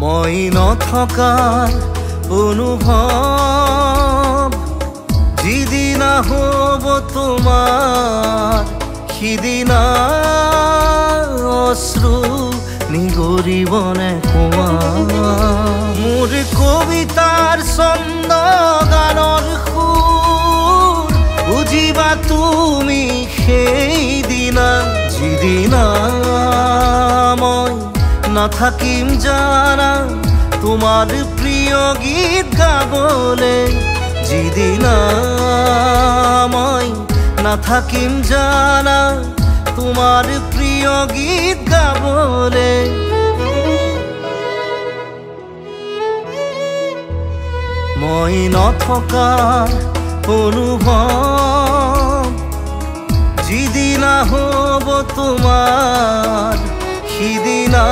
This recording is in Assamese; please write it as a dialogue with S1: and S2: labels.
S1: মই নথকাৰ অনুভৱ যিদিনা হ'ব তোমাৰ, সিদিনা অশ্ৰু নিগৰিবনে কোৱা? মোৰ কবিতাৰ ছন্দ, গানৰ সুৰ বুজিবা তুমি সেইদিনা, যিদিনা মই নাথাকিম জানা তোমাৰ প্ৰিয় গীত গাবলে, যিদিনা মই নাথাকিম জানা তোমাৰ প্ৰিয় গীত গাবলে। মই নথকাৰ অনুভৱ যিদিনা হ'ব তোমাৰ, সিদিনা